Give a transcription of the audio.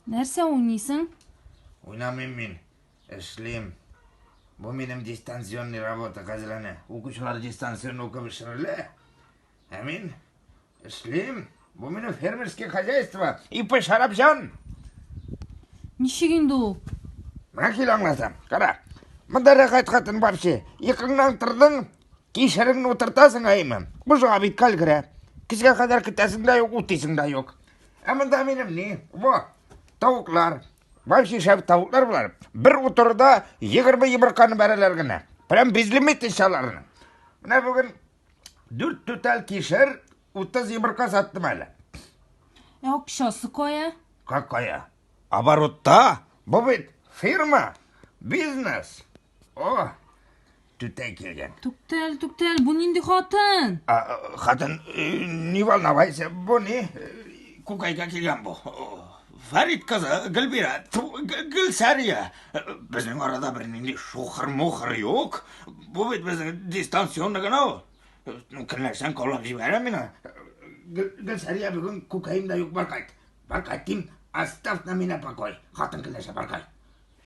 Нәрсә уйныйсың? Уйнамыйм мин. Эшлим. Бу минем дистанционный работа хәзер әнә. Укучылар дистанцион укып эшерелә. Ә мин эшлим. Бу минем фермерский хозяйство. ИП Шарапҗан. Ничек инде ул? Менә кил аңлатам. Кара. Монда рәхәт хатын вообще. Йокыңнан тордың, кишереңне утыртасың әйме. Бу бит кал керә. Кичкә кадәр көтәсең дә юк, утыйсың да юк. Ә монда минем ни? Во, тавыклар. Вообще шәп тавыклар болар. Бер утыруда 20 йомырканы бәрәләр генә. Прям безлимит ич аларны. Менә бүген 4 түтәл кишер, 30 йомырка саттым әле. Ә акчасы кая? Как кая? Оборотта. Бу бит фирма, бизнес. О, түтәй килгән. Туктал, туктал, бу нинди хатын? А, хатын, не волновайся, бу ни? Күкәйгә килгән бу. Фәрит кызы Гөлбирә, Гөлсәрия. Безнең арада бернинди шухыр-мухыр юк. Бу бит безнең дистанционный гына ул. Ну, көнләшсәң каулап җибәрәм мин. Гөлсәрия, бүген күкәем дә юк, бар кайт. Бар кайт дим, оставь на меня покой. Хатын көнләшә, бар кайт.